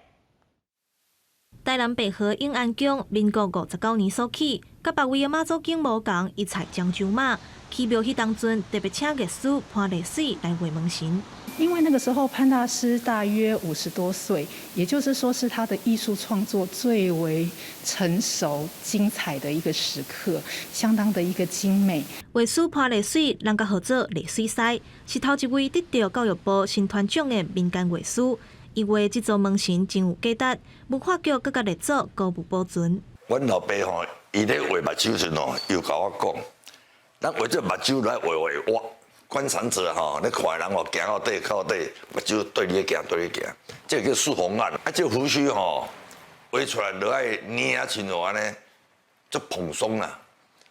台南白河永安宮，民國59年所起，佮別位的媽祖宮無仝，伊採漳州馬起廟彼當陣，特別請藝師潘麗水來畫門神。因為那個時候潘大師大約50多歲，也就是說是他的藝術創作最為成熟、精彩的一個時刻，相當的一個精美。畫師潘麗水，人共號做麗水師，是頭一位得著教育部新傳獎的民間畫師。伊畫這座門神真有價值，文化局閣共列做古物保存。阮老爸吼，伊咧畫目睭時吼，又共我講，咱畫這目睭來畫畫我觀賞者吼，咧看的人吼，行到底到底，目睭對你行對你行，這個叫視紅眼。啊，這個鬍鬚吼，畫出來就愛捏啊，親像按呢，足蓬鬆啦，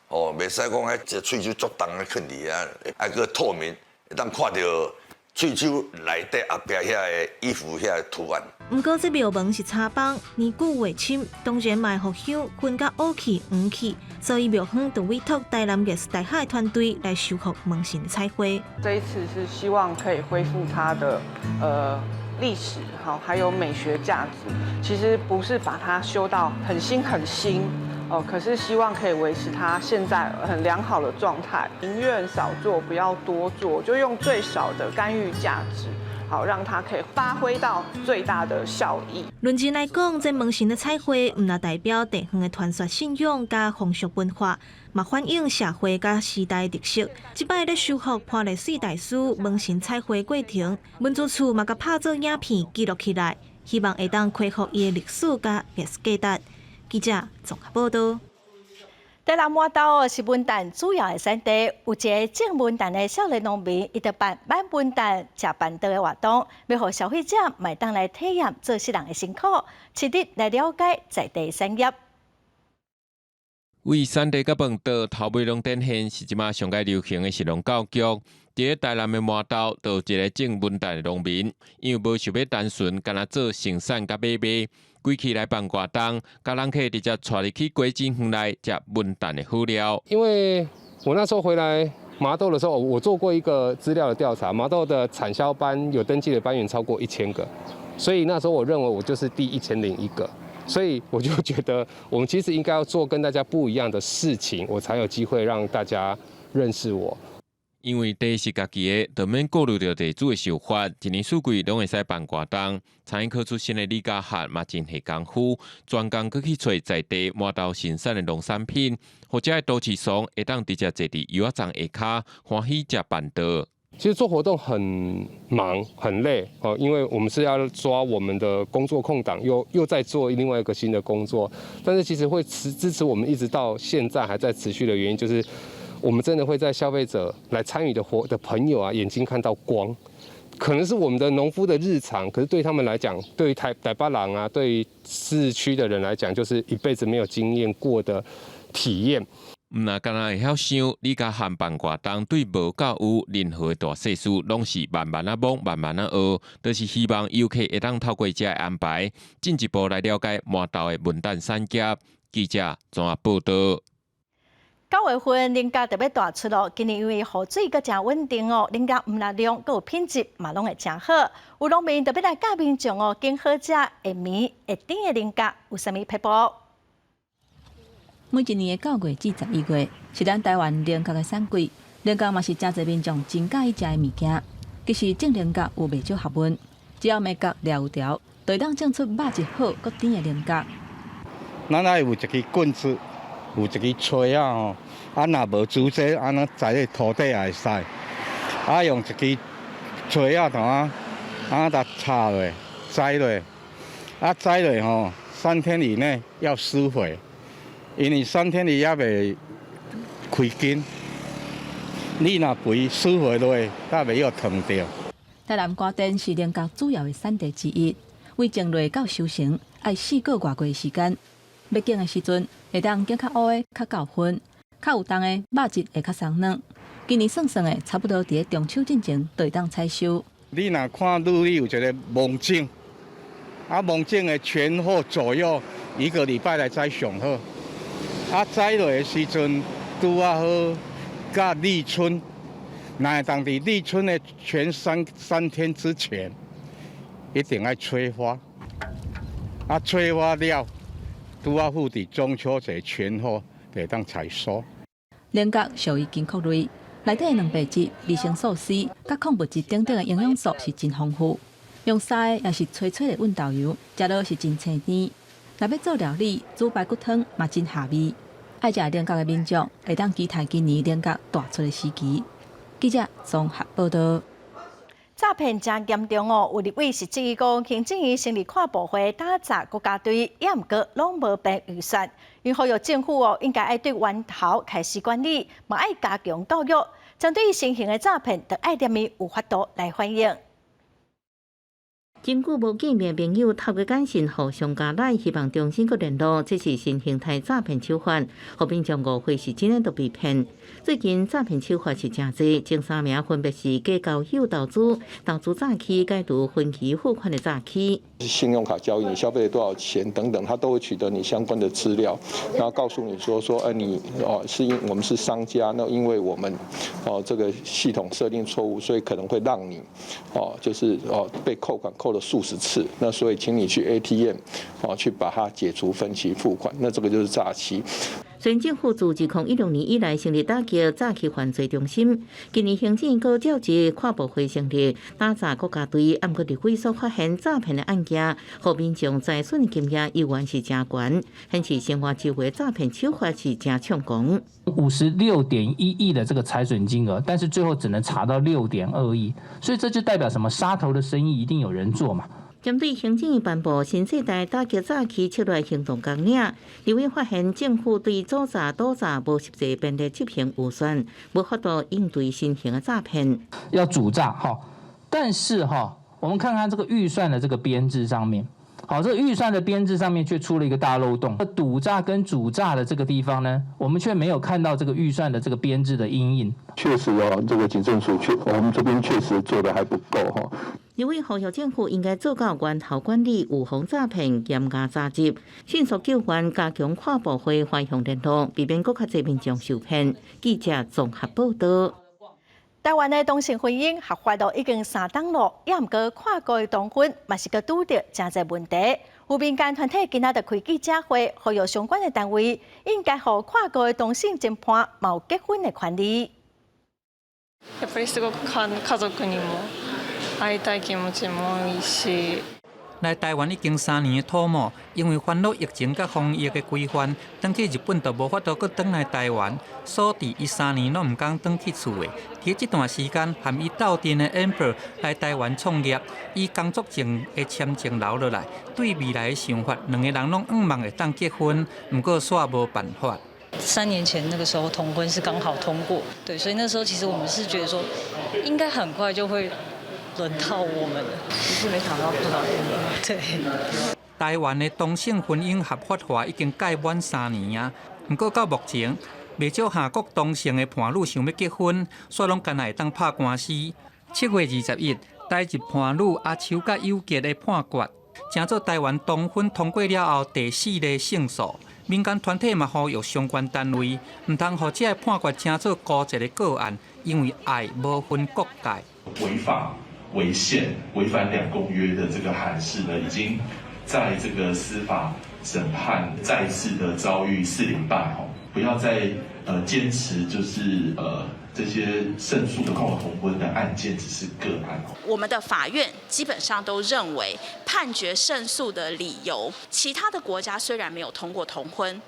哦，袂使講彼這喙鬚足重咧囥佇遐，愛閣透明，會當看著喙鬚內底後壁遐个衣服遐个圖案。毋過這廟門是柴枋，年久畫深，當然嘛會予香熏甲烏去黃去，所以廟方就委託台南藝術大學的團隊來修復門神彩繪。這一次是希望可以恢復它的歷史，好，還有美學價值。其實不是把它修到很新很新哦，可是希望可以維持它現在很良好的狀態。寧願少做，不要多做，就用最少的干預價值，好，讓它可以發揮到最大的效益。論真來講，這門神的彩繪，毋但代表地方的傳說信仰佮風俗文化，嘛反映社會佮時代特色。這擺咧修復潘麗水大師門神彩繪過程，文資處嘛共拍做影片記錄起來，希望會當恢復伊的歷史佮藝術價值。記者綜合報導。台南麻豆是文旦主要的產地，有一个種文旦的少年農民，伊就辦買文旦、食辦桌的活動，欲予消費者嘛會當來體驗做穡人的辛苦，實地來了解在地產業。為產地佮飯桌頭尾攏展現，是這馬上蓋流行的食農教育。佇咧台南的麻豆，就有一个種文旦的農民，因為無想欲單純干焦做生產佮買賣，規氣來辦活動，共人客直接帶入去果子園內食文旦的好料。因為我那時候回來麻豆的時候，我做過一個資料的調查，麻豆的產銷班有登記的班員超過1000個，所以那時候我認為我就是第1001個。所以我就覺得，我們其實應該要做跟大家不一樣的事情，我才有機會讓大家認識我。因為地是家己的，就免顧慮著地主的想法，一年四季攏會使辦活動。餐飲科出身的李家漢嘛真下功夫，專工閣去揣在地麻豆新鮮的農產品，予遮的都市倯會當直接坐佇油仔叢下跤，歡喜食辦桌。其實做活動很忙很累哦，因為我們是要抓我們的工作空檔，又在做另外一個新的工作。但是其實會支持我們一直到現在還在持續的原因，就是我們真的會在消費者來參與的活的朋友啊，眼睛看到光，可能是我們的農夫的日常，可是對他們來講，對於台北人啊，對於市區的人來講，就是一輩子沒有經驗過的體驗。毋若干焦會曉想，李家漢辦活動對無到有任何大細事，攏是慢慢仔摸，慢慢仔學，就是希望遊客會當透過這个安排，進一步來了解麻豆的文旦產業。記者綜合報導。9月份菱角就欲大出囉，今年因為雨水閣誠穩定哦，菱角毋但量閣有品質嘛攏會誠好。有農民就欲來教民眾哦，揀好食、會綿、會甜的菱角，有啥物撇步？每一年的9月至11月，是咱台灣菱角的產季。菱角嘛是誠濟民眾真佮意食的物件。其實種菱角有袂少學問，只要眉角掠有條，就會當種出肉質好、閣甜的菱角。咱愛有一支棍子，有一支錘仔吼。啊，若無竹子，按呢栽佇土底也會使。啊，用一支錘仔頭啊，啊，共插落，栽落，啊，栽落吼，3天以內要施肥。因為3天伊猶未開根，你若肥施肥落，才袂予燙著。台南嘉田是菱角主要的產地之一，為種落到收成，愛4個外月時間。欲揀的時陣，會當揀較烏的較夠分，較有重的肉質會較鬆軟。今年算算的，差不多佇咧中秋進前就會當採收。你若看日曆有一个芒種，啊芒種的前後左右一個禮拜來栽上好，啊栽落的時陣拄仔好佮立春，若會當佇立春的前三天之前，一定愛催花，啊催花了，拄仔好佇中秋節前後就會當採收。菱角屬於堅果類，內底的蛋白質、維生素 C、佮礦物質等等的營養素是真豐富。用煠的抑是炊炊的溫豆油，食落是真清甜。若欲做料理，煮排骨湯嘛真合味。愛食菱角的民眾會當期待今年菱角大出的時期。記者綜合報道。詐騙誠嚴重哦，有立委是質疑講，行政院成立跨部會打詐國家隊，也毋過攏無編預算。𪜶呼籲政府哦，應該愛對源頭開始管理，嘛愛加強教育，針對新型的詐騙，著愛踮伊有法度來反應。真久無見面朋友透過簡訊予商家來，希望重新閣聯絡，這是新形態詐騙手法，予民眾誤會是真的都被騙。最近詐騙手法是誠濟，前三名分別是假交友投資、投資詐欺、解除分期付款的詐欺。信用卡交易，你消費了多少錢等等，他都會取得你相關的資料，然後告訴你說，你哦是因我們是商家，那因為我們哦這個系統設定錯誤，所以可能會讓你哦就是哦被扣款扣了數十次，那所以請你去 ATM 哦去把它解除分期付款，那這個就是詐欺。雖然政府自2016年以來成立打擊詐欺犯罪中心，今年行政院閣召集跨部會成立打詐國家隊，毋過立委所發現詐騙的案件，予民眾財損的金額猶原是誠懸，顯示生活周圍詐騙手法是誠猖狂。 56.1億的這個財損金額，但是最後只能查到6.2億，所以這就代表什麼？殺頭的生意一定有人做嘛。針對行政院頒布新世代打擊詐欺策略行動綱領，立委發現政府對阻詐、堵詐無實際編列執行預算，無法度應對新型的詐騙。要阻詐哈，但是哈，我們看看這個預算的這個編制上面，好，這個預算的編制上面卻出了一個大漏洞。堵詐跟阻詐的這個地方呢，我們卻沒有看到這個預算的這個編制的因應。確實哦，這個警政署確，我們這邊確實做得還不夠哈。立委呼籲政府應該做到源頭管理、預防詐騙、嚴加查緝、迅速救援、加強跨部會橫向聯絡，避免閣較濟民眾受騙。記者綜合報道。台灣的同性婚姻合法都已經3冬咯，也毋過跨國的同婚嘛是閣拄著誠濟問題。有民間團體今仔日開記者會，呼籲相關的單位應該予跨國的同性情伴嘛有結婚的權利。やっぱりすごく家族にも會いたい気持ちも多いし。來台灣已經3年的土木，因為煩惱疫情佮防疫的規範，轉去日本就無法度閣轉來台灣，所以伊3年攏毋敢轉去厝的。佇這段時間，和伊鬥陣的 Amber 來台灣創業，以工作證的簽證留落來，對未來的想法，兩个人攏向望會當結婚，毋過煞無辦法。 3年前那個時候同婚是剛好通過，對，所以那時候其實我們是覺得說，應該很快就會輪到我們了，只是沒想到碰到現在。對。台灣的同性婚姻合法化已經屆滿3年啊，毋過到目前，袂少跨國同性的伴侶想欲結婚，煞攏干焦會當拍官司。7月21，台日伴侶阿秋佮友傑的判決，成做台灣同婚通過了後第四例勝訴。民間團體嘛呼籲相關單位，毋通予這个判決成做孤一个個案，因為愛無分國界。違法、違憲、違反兩公約的這個函釋呢，已經在這個司法審判再次的遭遇四連敗吼，不要再堅持就是這些勝訴的跨國同婚的案件只是個案。我們的法院基本上都認為判決勝訴的理由，其他的國家雖然沒有通過同婚，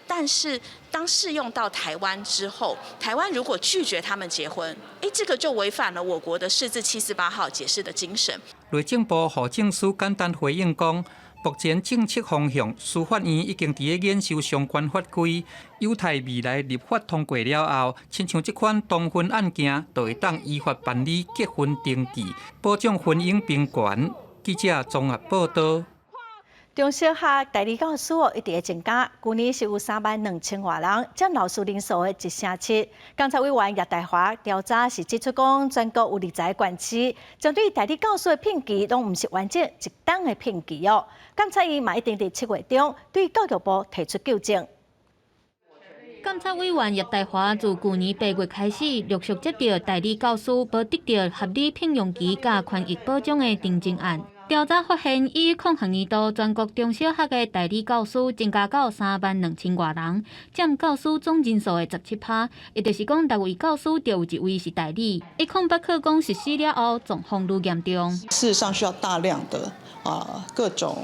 但是當適用到台灣之後，台灣如果拒絕他們結婚，誒，這個就違反了我國的釋字748號解釋的精神。內政部戶政司簡單回應講，目前政策方向，司法院已經佇咧研究相關法規，有待未來立法通過了後，親像這款同婚案件，就會當依法辦理結婚登記，保障婚姻平權。記者綜合報道。中小學代理教師哦，一直會增加，舊年是有3萬2千外人，佔老師人數的1成7。監察委員葉大華調查是指出講，全國有20個縣市，針對代理教師的聘期攏毋是完整一冬的聘期哦。監察院嘛一定佇7月中對教育部提出糾正。監察委員葉大華自舊年8月開始，陸續接到代理教師無得到合理聘用期佮權益保障的陳情案。調查發現，以控學年度全國中小學的代理教師增加到3萬2千外人，佔教師總人數的17%，也就是講，6位教師就有1位是代理。108課綱實施了後，狀況愈嚴重。事實上需要大量的各種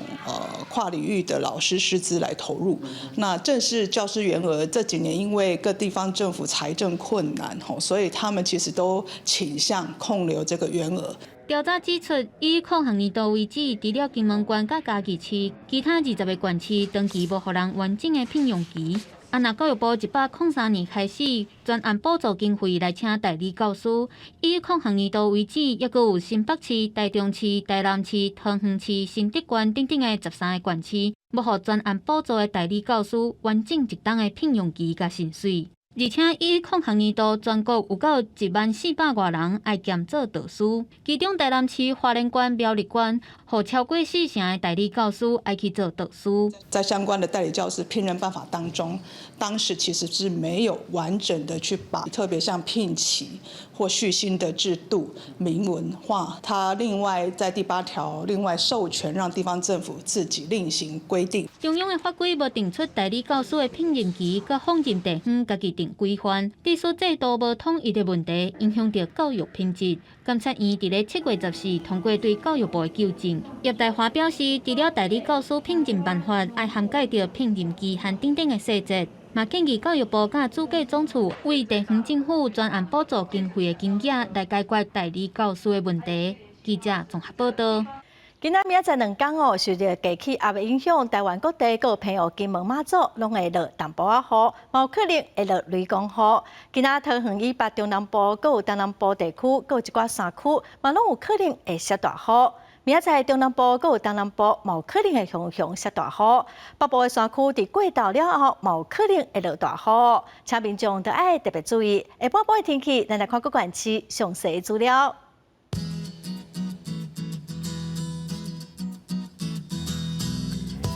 跨領域的老師師資來投入。那正式教師員額這幾年因為各地方政府財政困難，所以他們其實都傾向控留這個員額。調查指出，以控學年度為止，除了金門縣佮嘉義市，其他20個縣市長期無予人完整的聘用期。啊，若教育部103年開始專案補助經費來請代理教師，以控學年度為止，猶閣有新北市、台中市、台南市、桃園市、新竹縣等等的13個縣市，無予專案補助的代理教師完整一冬的聘用期佮薪水。而且以控學年度全國有到1萬400外人愛兼做導師，其中台南市、花蓮縣、苗栗縣，予超過4成的代理教師愛去做導師。在相關的代理教師聘任辦法當中，當時其實是沒有完整的去把特別像聘期或續薪的制度明文化。他另外在第8條另外授權讓地方政府自己另行規定。中央的法規無定出代理教師的聘任期，佮放任地方家己定規範，致使制度無統一的問題，影響著教育品質。監察院佇咧7月14通過對教育部的糾正。葉大華表示，除了代理教師聘任辦法愛涵蓋著聘任期限等等的細節，嘛建議教育部佮主計總處為地方政府專案補助經費的金額來解決代理教師的問題。記者綜合報道。今仔明仔載兩工哦，受著低氣壓的影響，台灣各地閣有澎湖、金門、馬祖攏會落淡薄仔雨，嘛有可能會落雷公雨。今仔桃園以北、中南部、閣有東南部地區，閣有一寡山區，嘛攏有可能會落大雨。明仔載中南部閣有東南部，嘛有可能會雄雄落大雨。北部的山區佇過晝了後，嘛有可能會落大雨，請民眾著愛特別注意。下半晡的天氣，咱來看各縣市詳細資料。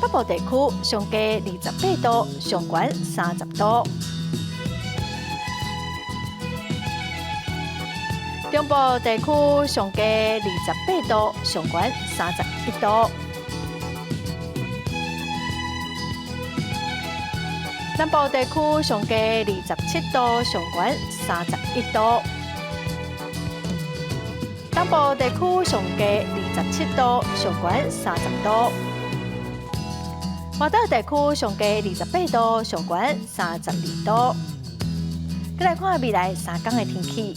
北部地區上低28度，上懸30度。中部地區上低28度，上懸31度。南部地區上低27度，上懸31度。東部地區上低27度，上懸30度。外島地區上低28度，上懸32度。再來看未來3天的天氣。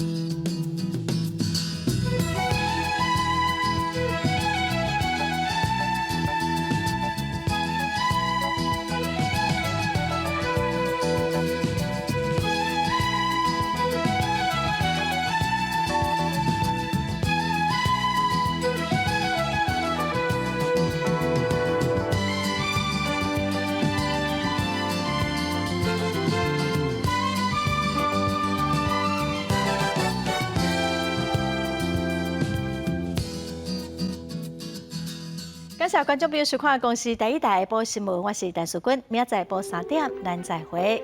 感謝觀眾朋友收看《公視第一台報新聞》，我是陳淑君，明仔載晡3點，咱再會。